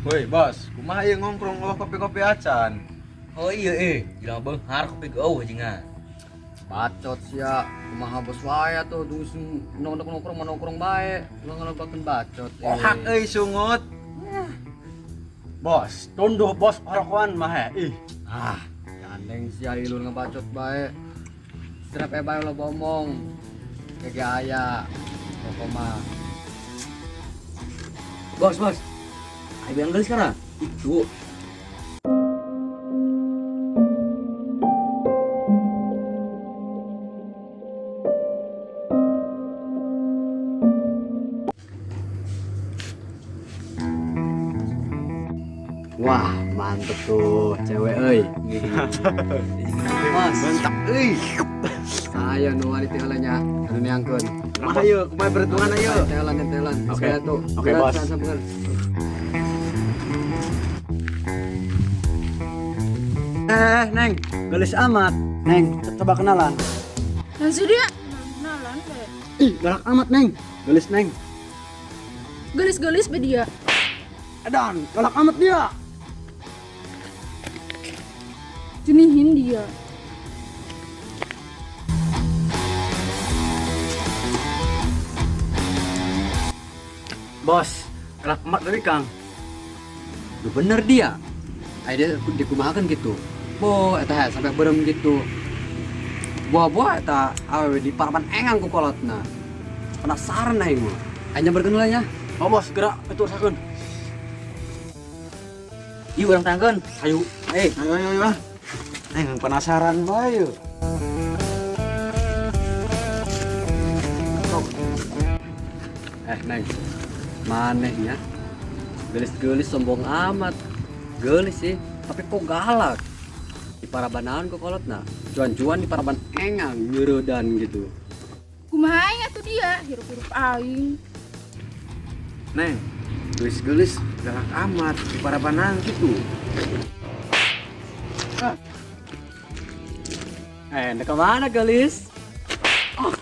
Woi, bos, kumaha ieu ngongkrong eueuh kopi-kopi acan? Oh iya gila beunghar kopi geueuh jinga. Bacot sia, kumaha bos wae atuh dusun nongkrong nongkrong bae, ulah ngalobakeun bacot. Ohak euy sungut. Bos, tunduh bos orokoan mah ih. Ah, gandeng sia ilun ngebacot bae. Serap bae lo bomong. Gege aya. Pokok mah. Bos, bos. Ayo yang gelis sekarang. Itu. Wah, mantep tuh cewek euy. Mas, mantap euy. Saya nu wani tinggalan nya, anu neangkeun. Kumaha ieu, kumaha perhitungan ayo. Telan telan. Oke. Oke, bos. Neng, gelis amat. Neng, coba kenalan. Dan si dia kenalan deh. Ih, galak amat, Neng. Gelis, Neng. Gelis-gelis be dia. Edan, galak amat dia. Jenihin dia. Bos, galak amat dari Kang. Lu bener dia. Ayo dia dikumahakeun gitu. Bo, eta sampai berem gitu. Buah-buah eta awewe di parapan engang ku kolotna. Penasaran aing mah. Aing nyamperkeun heula nya. Oh bos, gerak itu urusakeun. Ieu urang tangkeun. Ayo. Eh, ayo ayo ayo. Neng penasaran bae yeuh. Neng. Manehnya gelis-gelis sombong amat. Gelis sih, tapi kok galak. Di parabanaan kok kolotna. Cuan-cuan di paraban engang nyeuredan gitu. Kumaha aing atuh dia, hirup-hirup aing. Neng, gelis-gelis galak amat di parabanaan gitu. Ndek kemana gelis? Oh.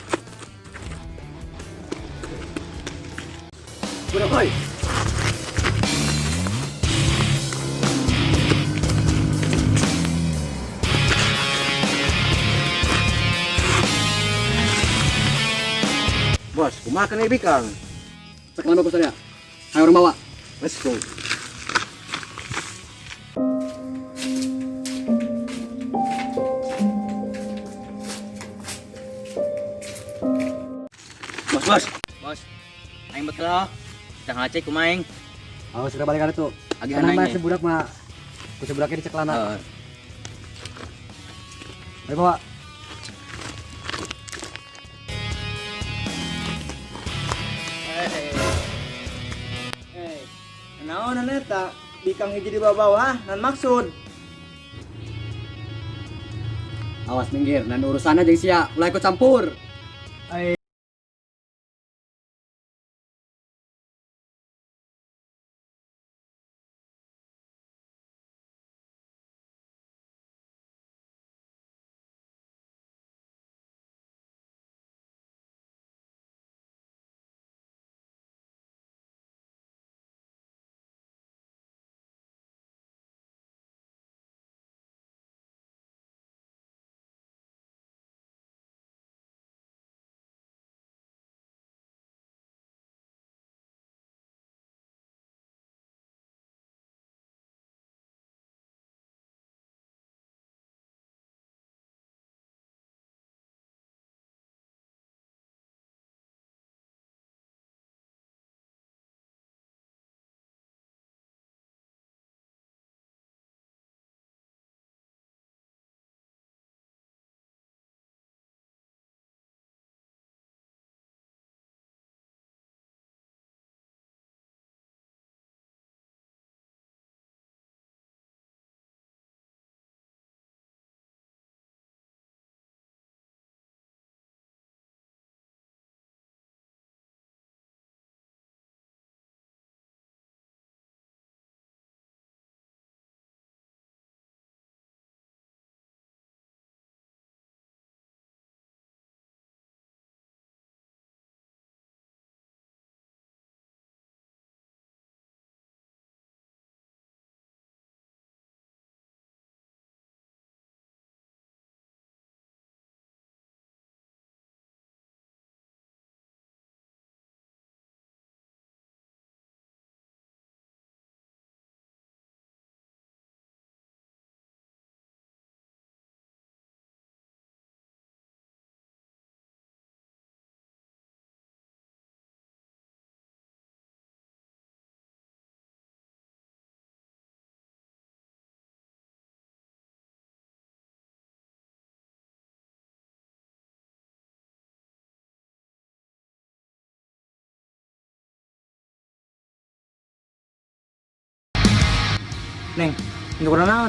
Budak oi. Bos, kumaha kana ieu Kang? Cek lama bos ya. Ayo orang bawa. Let's go. Bos, bos. Bos. Aing betul. Kita ngacek kumaha aing. Oh, sudah balik tuh. Agihan Tenang aing. bae si budak mah. Ku si budaknya diceklana. Ayo bawa. Naon eta? Bikang hiji di bawah-bawah, nan maksud. Awas minggir, nan urusannya jeung sia, ulah ikut campur. Neng, untuk naon?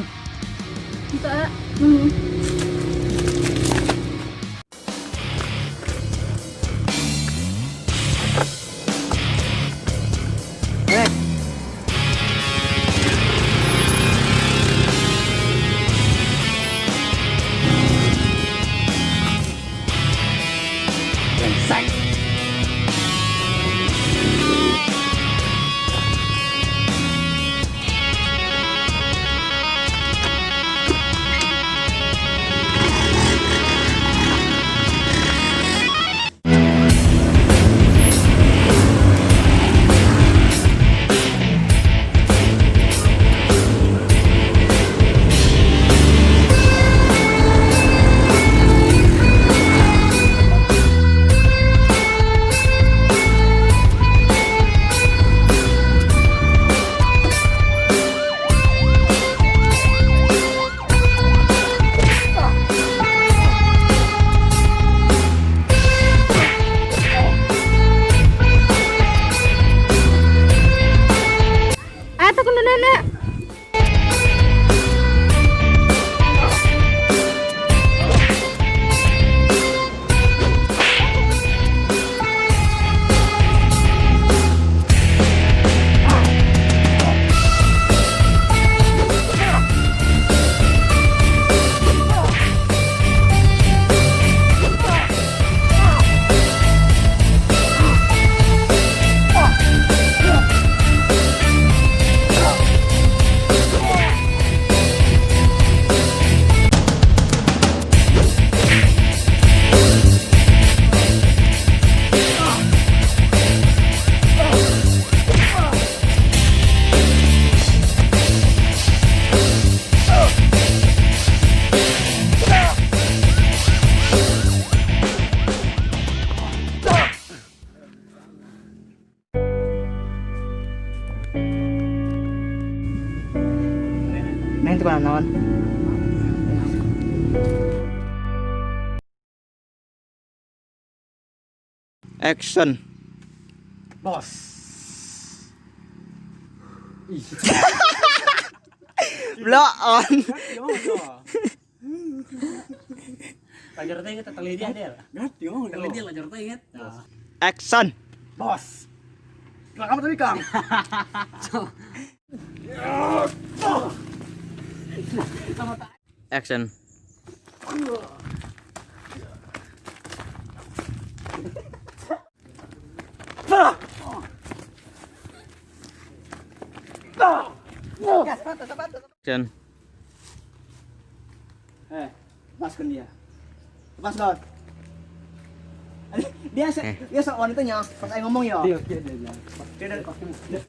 Henteu. Neng. Brengsek. Atuh kunaon? Neng teu naon? Action. Bos. Blow on. Lajar teh inget tali dia dia. Ngerti ngomong. Tali dia lajar teh inget. Action. Bos. Galak amat tadi Kang. Action. Action. Lepaskan dia. Lepaskan. Dia dia wanitanya pas saya ngomong ya. Iya, iya, iya. Dia